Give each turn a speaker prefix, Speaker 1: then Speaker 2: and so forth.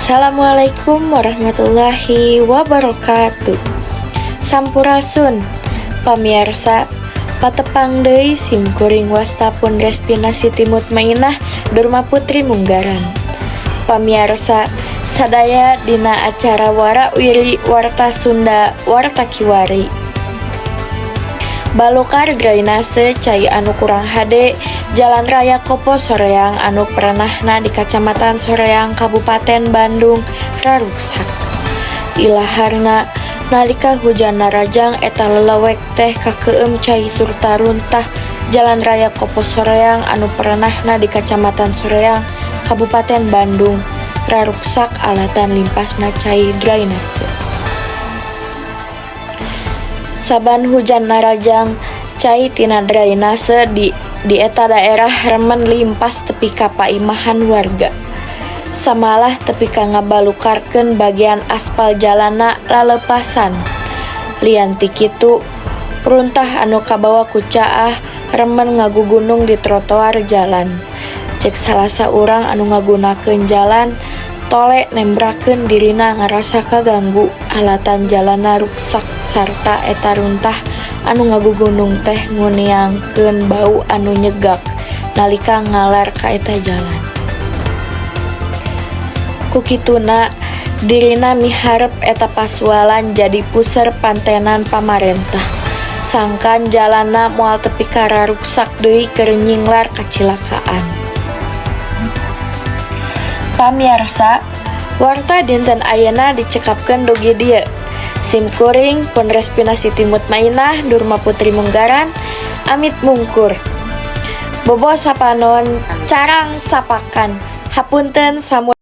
Speaker 1: Assalamualaikum warahmatullahi wabarakatuh. Sampurasun, pamiarsa. Patepang deui sim kuring wasta pun Respina Siti Mutmainah Durma Putri Munggaran. Pamiarsa sadaya, dina acara Wara Wiri Warta Sunda Warta Kiwari, balukar drainase cai anu kurang hade Jalan Raya Kopo Soreang anu perenahna di Kacamatan Soreang, Kabupaten Bandung, raruksak. Ilaharna, nalika hujan narajang, eta lelewek teh kakeueum cai surta runtah Jalan Raya Kopo Soreang anu perenahna di Kacamatan Soreang, Kabupaten Bandung, raruksak alatan limpasna cai drainase. Saban hujan narajang, cai tina drainase di eta daerah remen limpas tepi ka paimahan warga. Samalah tepi ka ngabalukarkeun bagian aspal jalanna laleupasan. Lian ti kitu, runtah anu kabawa ku caah remen ngagugunung di trotoar jalan. Cek salah saurang anu ngagunakeun jalan, Tole nembrakeun dirina ngarasa kaganggu alatan jalanna ruksak sarta eta runtah anu ngagugunung teh nguniangkeun bau anu nyegak nalika ngalar ka eta jalan. Ku kituna, dirina miharep eta pasualan jadi puseur pantenan pamarentah sangkan jalanna moal tepi ka raruksak deui keur nyinglar kacilakaan. Pamiarsa, warta dinten ayeuna dicekapkeun dugi dieu. Sim kuring pun Respina Siti Mutmainah Durma Putri Munggaran amit mungkur. Bobo sapanon, carang sapakan. Hapunten samu.